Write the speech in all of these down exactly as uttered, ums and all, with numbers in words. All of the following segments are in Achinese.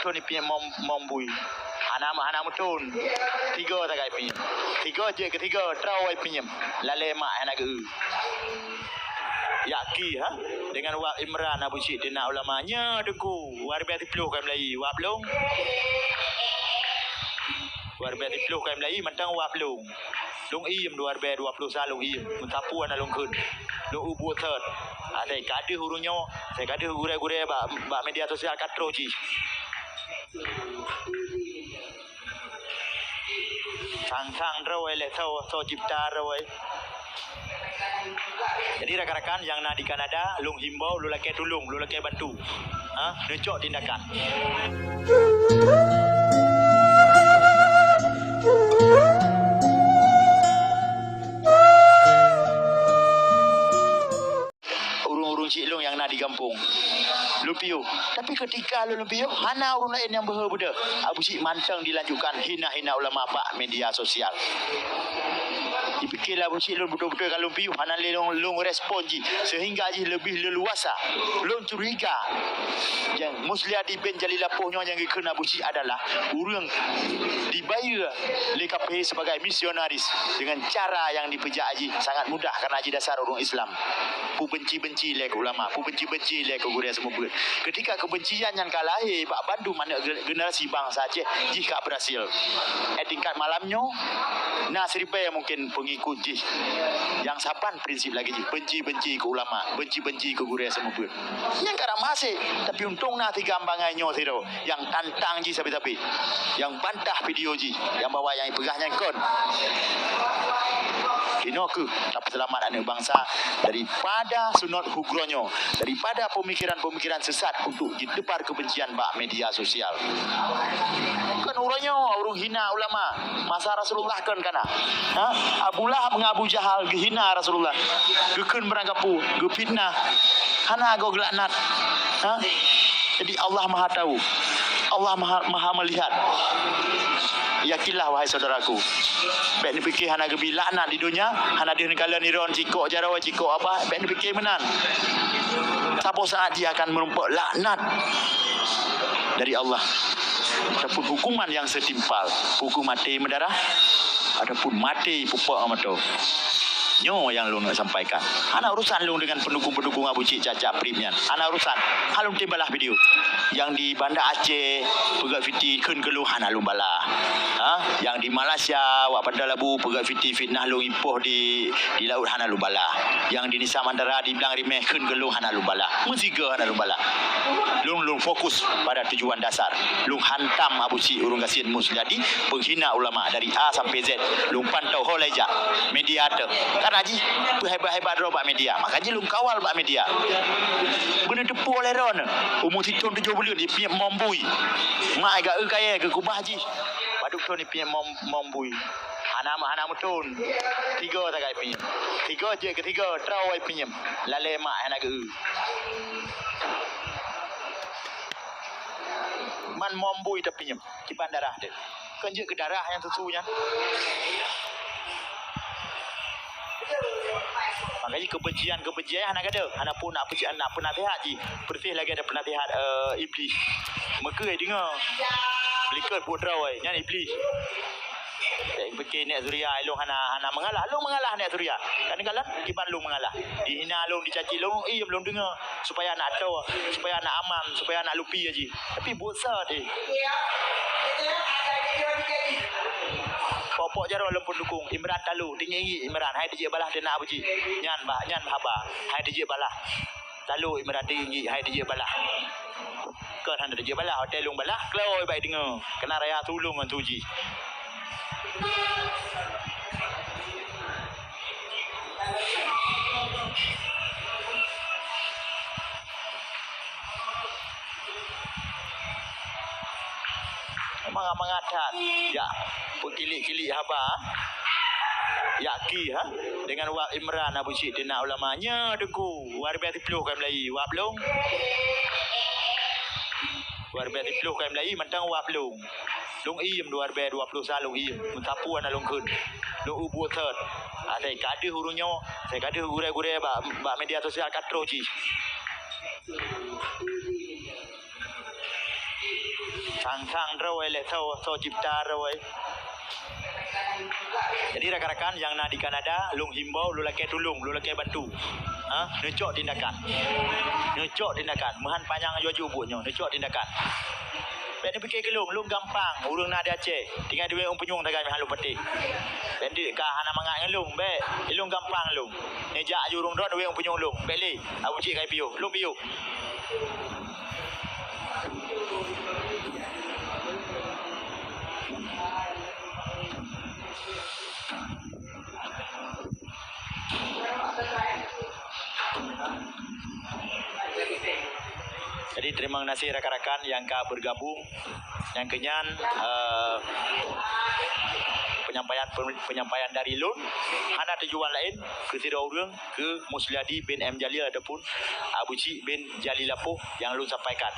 Thon ipinyem mom-, mombui. Hana, hana meuthon. Tiga sagai ipinyem. Tiga jeuet keu tiga, troh ipinyem. Lalée mak hana geu. Yaki, ha? Dengan wab Imran Abu Syik tina ulama. Nya Teungku, wab ribée siploh kai meulayi, wab lông. Wab ribée siploh kai meulayi, mantong wab lông. Lông iem dua ribée dua ploh sa lông iem. Meusapeue hana lông kheun. Lông ubuet thot. Asai ka deuh ureuëng nyoe, asai ka deuh gurée-gurée bak, bak media sosial ka troh jih. Sang-sang droe lé soe, soe cipta droe. Jadi rakan-rakan nyang na di Kanada, lôn himbau, lôn lakée tulông, lôn lakée bantu. Ha, neucok tindakan. Ureuëng-ureuëng chik lôn nyang na di gampông. Lôn piôh. Tapi keutika lôn, lôn piôh, hana ureuëng laén nyang beuhe beudôh. Abu Syik mantong dilanjutkan hina-hina ulama bak media sosial. Dipikir lé Abu Syik lôn beutôi-beutôi ka lôn piôh, hana lé lôn, lôn respon jih. Sehingga jih leubeh leuluasa. Lôn curiga. Nyang Musliadi bin Jalil Lapoh nyoe nyang geukheun Abu Syik adalah ureuëng dibayeue lé K P sebagai misionaris dengan cara yang dipeujak jih sangat mudah karena jih dasar ureuëng Islam. Peubenci-benci lé keu ulama, peubenci-benci lé keu gurée seumeubeuet. Ketika kebencian nyan ka lahé bak bandum aneuk ge-, generasi bansa Aceh, jih ka berhasil. Eh, tingkat malam nyoe, na siribée mungkin pengikut jih yang saban prinsip lagi jih, benci-benci keu ulama, benci-benci keu gurée seumeubeuet. Nyang ka ramah asai, tapi untông na tiga bangai nyoe sidroe nyang tantang jih sabe-sabe, nyang bantah video jih, nyang bahwa nyang ipeugah nyan kon. Inoe kheueh tapeuseulamat aneuk bansa daripada sunat hugroe nyoe, daripada pemikiran-pemikiran sesat untuk jitebar kebencian bak media sosial. Kon uroe nyoe ureuëng hina ulama, masa Rasulullah kon kana. Ha? Abu Lahab ngon Abu Jahal geuhina Rasulullah, geukheun beurangkapeue, geufitnah, hana goe geulaknat. Ha? Jadi Allah Maha Tahu, Allah Maha, Maha Melihat. Yakinlah wahai saudaraku, bék neupike hana geubri laknat di donya, hana deuh neukalon iron cikok jaroe, cikok apa, bék neupike meunan. Saboh saat jih akan meurumpok laknat dari Allah. Ataupun hukuman yang setimpal, hukum maté meudarah, ataupun maté pupok mata. Nyoe nyang lôn nak sampaikan. Hana urusan lôn dengan pendukung-pendukung Abu Cik Cacak Prip nyan. Hana urusan. Hana lôn tem balah video. Yang di Banda Aceh, peugah fiti kheun keu lôn hana lôn balah. Ha? Yang di Malaysia, wak Pantai Labu, peugah fiti fitnah lôn ipoh di, di laut hana lôn balah. Yang di Nisa Mandara, di Blang Rimeh kheun keu lôn hana lôn balah. Meusiga hana lôn balah. Lôn, lôn fokus pada tujuan dasar. Lôn hantam Abu Cik ureuëng gasien Musliadi, penghina ulama dari A sampai Z. Lôn pantau ho lai jak. Media teuh. Karena jih peuhebat-hebat droe bak media. Maka jih lôn kawal bak media. Beuneuteupeu lé droe nyoe. Umu sithon tujoh buleuen ipiep mombui. Mak gak eu kayée geukubah jih. Padub thon ipiep mom-, mombui. Hana, hana meuthon. Tiga sagai ipiep. Tiga jeuet keu tiga, troh ipiep. Lalée mak hana geu. Man mombui tapi nyem, kiban darah deh. Kan jeuet keu darah nyang susu nyan. Makanya kebencian-kebencian hana gadoh, hana pun nak peuci-, nak peunasihat jih. Persis lagée ada peunasihat, eh, iblis. Meukeue deungoe. Likot buet droe, nyan iblis. Bék pike nèk Suria, lôn hana, hana meungalah. Lôn meungalah nèk Suria. Kan kalon, kiban lôn meungalah. Dihina lôn, dicaci lôn, iem lôn deungoe. Supaya nak toe, supaya nak aman, supaya nak lupi aji. Tapi buet sat, eh. Pokok-pokok jaroe lôn pun dukung. Imran talu, tinggi-tinggi Imran. Hai tijik balah teunak Abu Cik. Nyan bah, nyan bah haba. Hai tijik balah. Talu Imran tinggi, hai tijik balah. Kon hana tijik balah, hotel lôn balah, kloi bai deungoe. Kena raya tulông ngon tuji. Mangat-mangat that. Ya, peukilik-kilik haba. Yaki, ha? Dengan wak Imran Abu Cik tina ulama. Nya, Teungku. Waribée siploh kai meulayi, wak lông. Waribée siploh kai meulayi, mantong wak lông. Lông iem dua ribée dua ploh sa lông iem. Meusapeue na lông kheun. Lông ubuet thot. Asai ka deuh ureuëng nyoe, asai ka deuh gurée-gurée bak, bak media sosial ka troh jih. Sang-sang droe lé soe, soe cipta droe. Jadi rakan-rakan nyang na di Kanada, lôn himbau, lôn lakèe tulông, lôn lakèe bantu. Ha? Neucok tindakan. Neucok tindakan. Meuhan panyang aju-aju buet nyoe, neucok tindakan. Bèk neupike keu lôn, lôn gampang. Ureueng na di Aceh. Tinggai duek ureueng punyueng sagai meuhan lôn patéh. Bèk neudeuek ka hana mangat ngon lôn, bèk. Lôn gampang lôn. Neujak aju ureueng droen duek ureueng punyueng lôn. Bèk lé. Abu Cik kai piôh. Lôn piôh. Jadi, terima kasih rakan-rakan yang ka bergabung. Nyang keunyan, eh, penyampaian, penyampaian dari lôn hana tujuan laén keu sidroe ureueng, keu Musliadi bin M Jalil ataupun Abu Cik bin Jalil Lapoh nyang lôn sampaikan.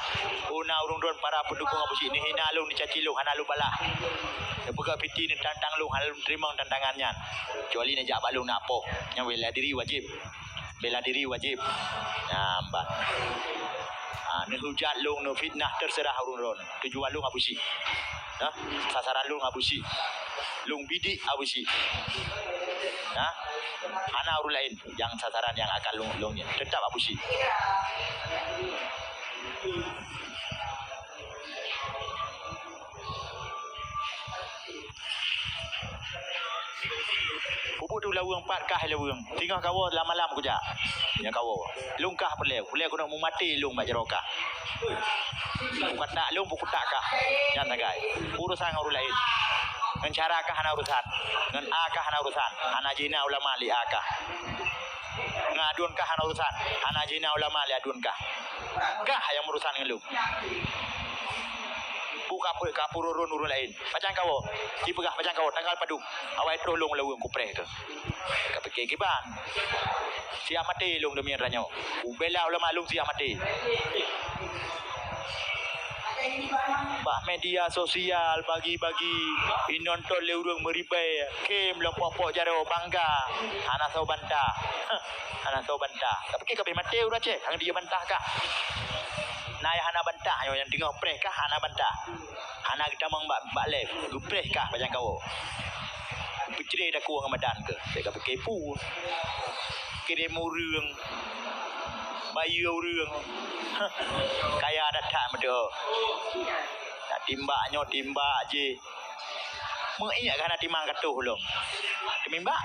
Oh, na ureueng droen para pendukung Abu Cik neuhina lôn, neucaci lôn, hana lôn balah. Neupeugah piti, neutantang lôn, hana lôn teurimong tantangan nyan. Kecuali neujak bak lôn na poh, nyang bela diri wajéb. Bela diri wajéb. Nah, bah. Ha, neuhujat lôn, neufitnah, terserah ureueng droen. Tujuan lôn Abu Cik. Nah, sasaran lôn Abu Cik. Lôn bidik Abu Cik. Nah, hana ureueng laén nyang sasaran nyang akan lôn, lôn nyan. Teutap Abu Cik. Peubuet tu laweueng pat kah laweueng. Singoh kawoe lam malam kujak. Nyoe kawoe. Lôn kah peureulèe. Peureulèe keuneuk meumaté lôn bak jaroe kah. Peukatak lôn, peukutak kah. Nyan sagai. Urosan ngon ureueng laén. Ngon syara kah hana urosan. Ngon A kah hana urosan. Hana jina ulama lé A kah. Ngon aduen kah hana urosan. Hana jina ulama lé aduen kah. Kah nyang meurusan ngon lôn. Buka pe-, ka peururon ureueng laén. Pajan kawoe. Jipeugah pajan kawoe, tanggal padum. Awai troh lôn laweueng kupreh keuh. Kapike kiban. Siap maté lôn demi ranyoe. Ubela ulama lôn siap maté. Bak media sosial bagi-bagi, inonton lé ureueng meuribèe, khem lom pok-pok jaroe bangga. Hana soe bantah. Hana soe bantah. Tapi ka habéh maté ureueng Aceh, hana jibantah kah. Na nyang hana bantah, nyoe nyang teungoh preh kah hana bantah. Hana geutamong bak, bak live, geupreh kah pajan kawoe. Peucre takue ngon madan keuh. Bèk kapike peue. Kirém ureueng, bayeue ureueng. Kaya that-that meudoe. Nak timbak nyoe, timbak jih. Meuiek ka hana timang ka toh lom. Teumimbak.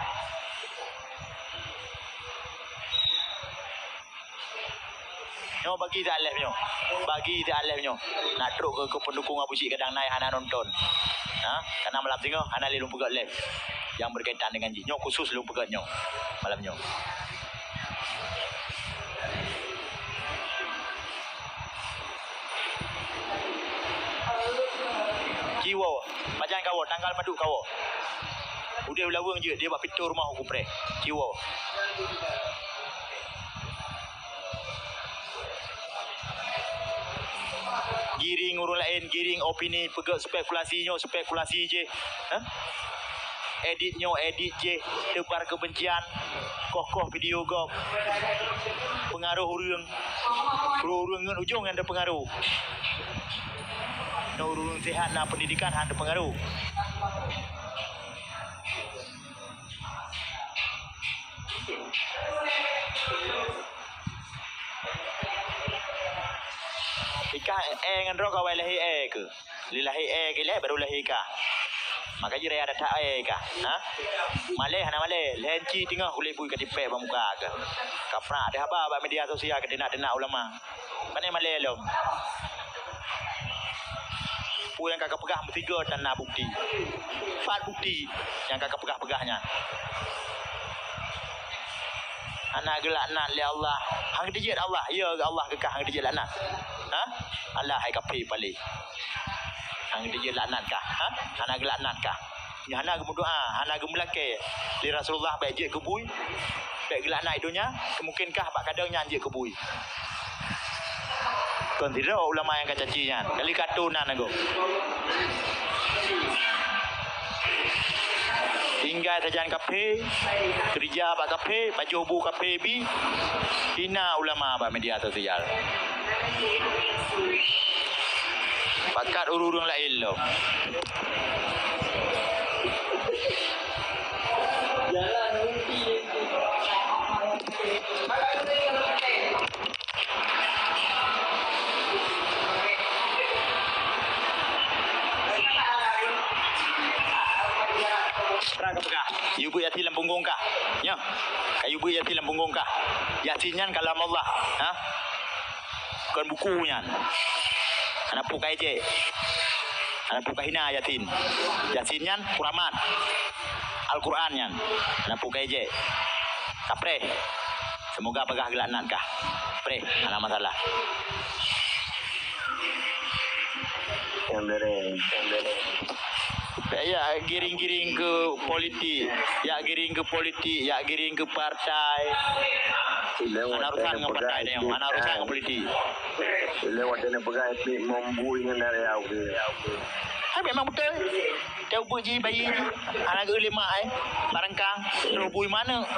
Nyoe bagi siat live nyoe. Bagi siat live nyoe. Nak trok keu, keu pendukung Abu Cik kadang na nyang hana nonton. Ha? Karena malam singoh hana lé lôn peugöt live yang berkaitan dengan jih. Nyoe khusus lôn peugöt nyoe. Malam nyoe. Jiwoe, pajan kawoe, tanggal padum kawoe. Udeh ulaweueng jeuet, di bak pintoe rumoh kupreh. Jiwoe. Giring ureueng laén, giring opini, peugöt spekulasi nyoe, spekulasi jih. Hah? Edit nyoe, edit jih, teubar keubencian, koh-koh video gob. Peungaroh ureueng. Ureueng ngon ujong nyang teupeungaroh. Nyoe ureueng sehat na pendidikan han teupeungaroh. Ikah, eh, ngon droe kawai lahé, eh, keu. Lé lahé, eh, keu lé baru lahé kah. Maka jih raya that-that, eh, kah. Ha? Malèe hana malèe, lhèe inci teungoh kulét bui ka tipèk bak muka kah. Kaprak deh haba bak media sosial keu teunak-teunak ulama. Pane malèe lom. Peue nyang ka kapeugah meusigoe tan na bukti. Pat bukti nyang ka kapeugah-peugah nyan. Hana geulaknat lé Allah. Han geuteujiet Allah. Ya Allah keu kah han geuteujiet laknat. Ha? Allah hai kafé palé. Han geuteujiet laknat kah. Ha? Hana geulaknat kah. Nyan hana geumeudoa, hana geumeulakèe lé Rasulullah bèk jeuet keu bui, bèk geulaknat donya, keumungkin kah bak kadang nyan jeuet keu bui. Kon sidroe ulama nyang kacaci nyan, kali ka tho nan agoe. Tinggai sajan kafé, keurija bak kafé, pajoh bu kafé bi, hina ulama bak media sosial. Pakat ureuëng laén lom. Yue beuet Yasin lam punggong kah? Nyoe. Ka yue beuet Yasin lam punggong kah? Yasin nyan kalam Allah. Ha? Kon buku nyan. Hana peue ka ijek. Hana peue ka hina Yasin. Yasin nyan kuramat. Al-Quran nyan. Hana peue ka ijek. Kapreh. Semoga bagaih geulaknat kah. Preh, hana masalah. Nyang beureh, nyang beureh. Ya, giring-giring keu politik, ya giring keu politik, ya giring keu partai. Hana urusan ngon partai nyoe, hana urusan ngon politik. Ilewat dan peugah pih membui ngon dari aku. Hai memang betul. Teu beuet jih bayi jih. Aneuk geuh lima ai. Barangkang terus bui manok.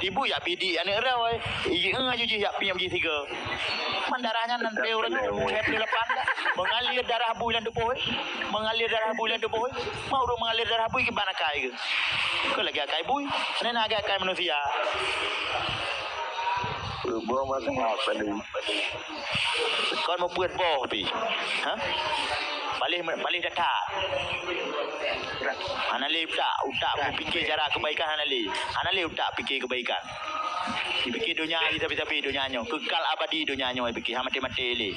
Dibui ya bidik aneuk rau ai. Iji aju jih ya piep jih tiga. Man darah nyan nan dua orang tu, saya puluh lapan dah. Mengalir darah bui dalam tubuh. Mengalir darah bui dalam tubuh. Mau urut mengalir darah bui gimana kai ke? Kau lagi akai bui. Nena agak akai manusia. Boh masa apa ni? Kon meupeuet boh pih. Ha? Paléh, paléh that-that. Hana lé utak, utak meupiké cara kebaikan hana lé. Hana lé utak piké kebaikan. Dipikir donya aja tapi-tapi donya nyoe. Kekal abadi donya nyoe dipikir, ha maté-maté lé.